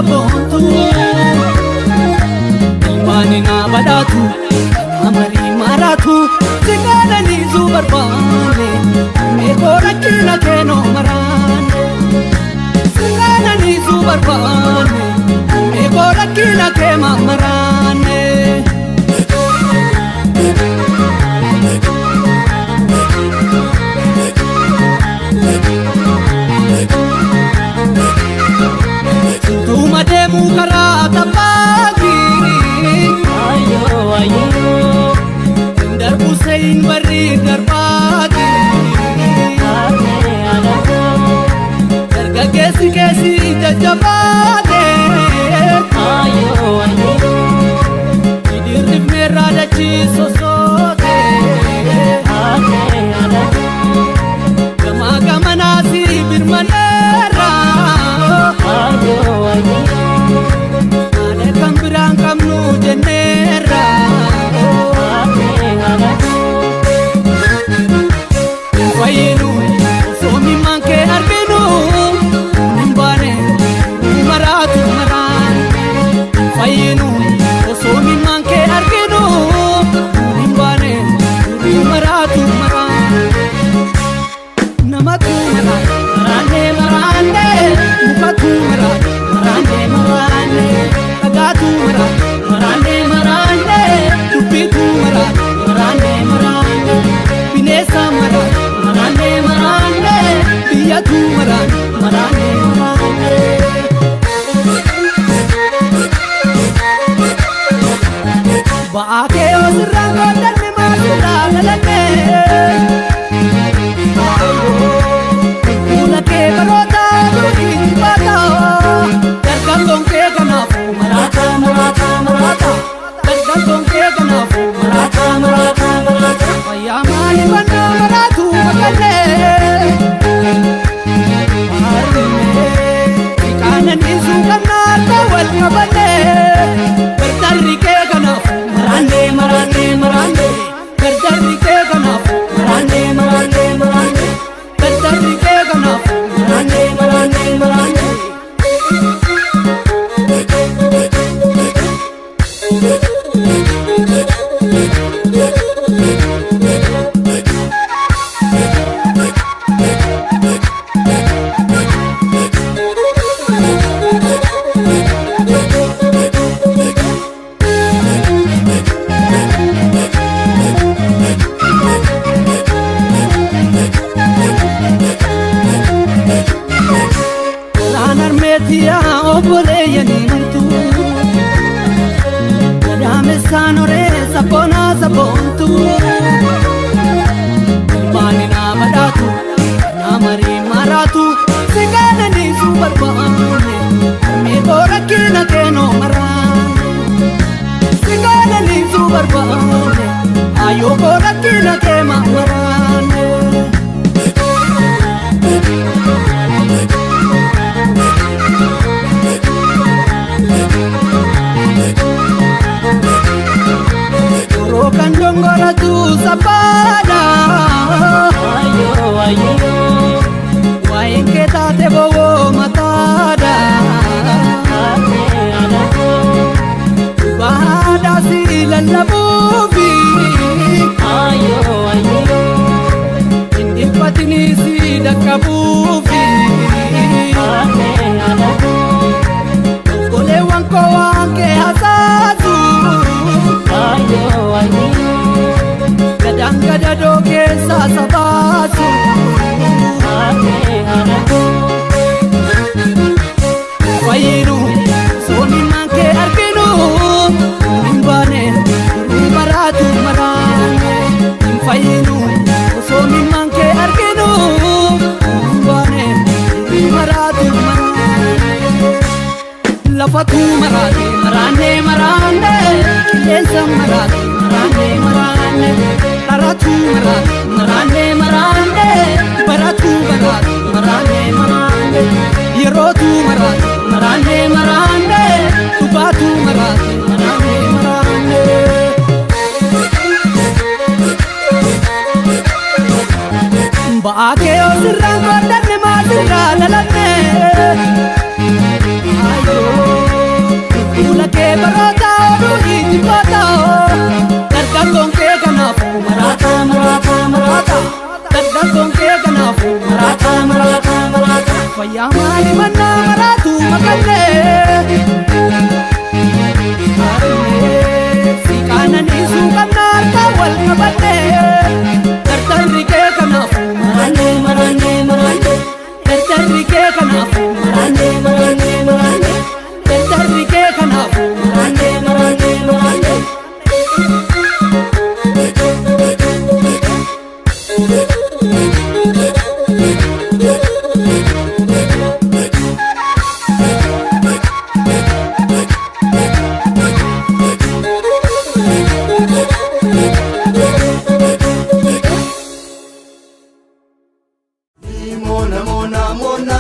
Sabboontu ilmaani naa badhaatu amarii maraatu si qananiisuu barbaanne meekoo rakkina keenoo maraanne si qananiisuu barbaanne meekoo rakkina kee maraanne. Tuuma deemuu karaa tabbaati. Ayyoo ayyoo. Darbu seyin barri darbaati. Harmee alaakoo. Dargaggeessi keessi jajjabaate. Ayyoo ayyoo. Idirrifneerraa dachii sosoote. Harmee alaakoo. Gamaa gamanaasi birmaneerra. Ayyoo ayyoo. Haala kan biraan qabnu jenneerra. Harmee alaakoo. Fayyinu osoo mimmaan kee arginu hin baane maraatu maraan. Fayyinu osoo mimmaan kee arginu hin baane maraatu maraan. Namatu maraate maraannee maraannee mukatu maraate maraannee maraannee dhagaatu maraate maraannee maraannee dubbitu maraate maraannee maraannee bineensa maraate maraannee maraannee biyyatu maraate maraannee maraannee. Ba'aa kee osirraan qooddanne maasirraa dhalanne. Fuula kee baroota durii baata. Dargaggoon kee kanaafuu maraata maraata maraata. Dargaggoon kee kanaafuu maraata maraata maraata. Fayyaa maali bannaa maraatu maqallee. Harmee qaananiisuu qabnaa harka wal qabannee. Gargaarri kee kanaafuu maraannee maraannee maraannee. Gargaarri kee kanaafuu maraannee maraannee maraannee. Gargaarri kee kanaafuu maraannee maraannee maraannee. Laan armeetiyaa obboleeyyanii martu. Gadaamessaan horee sabboonaa sabboontu. Ilmaani naa badhaatu naa marii maraatu si qananiisuu barbaanne meekoo rakkina keenoo maraanne. Si qananiisuu barbaanne ayyoo koo rakkina kee maraanne. Yeroo kan dongoratu sabbaadha. Ayyoo ayyoo. Waa'een kee taate bowwoo mataadha. Harmee alaakoo. Dhugaadhaa si lallabuufi. Ayyoo ayyoo. Hin dhiphatini si dhaqqabuufi. Harmee alaakoo. Obboleewwan koo waan kee hasaasu. Ayyoo ayyoo. Gadaan gadadoo keessaa sabaasu. Harmee alaakoo. Fayyinu osoo mimmaan kee arginu hin baane maraatu maraanne. Hin fayyinu osoo mimmaan kee arginu hin baane maraatu maraanne. Lafatu maraate maraannee maraanne qilleensa maraate maraannee maraanne dharatu maraate maraannee maraanne baratu maraate maraannee maraanne yerootu maraate maraannee maraanne dhugaatu maraate maraannee maraanne. Ba'aa kee osirraan qooddanne maasirraa dhalanne. Ayyoo. Mona mona mona.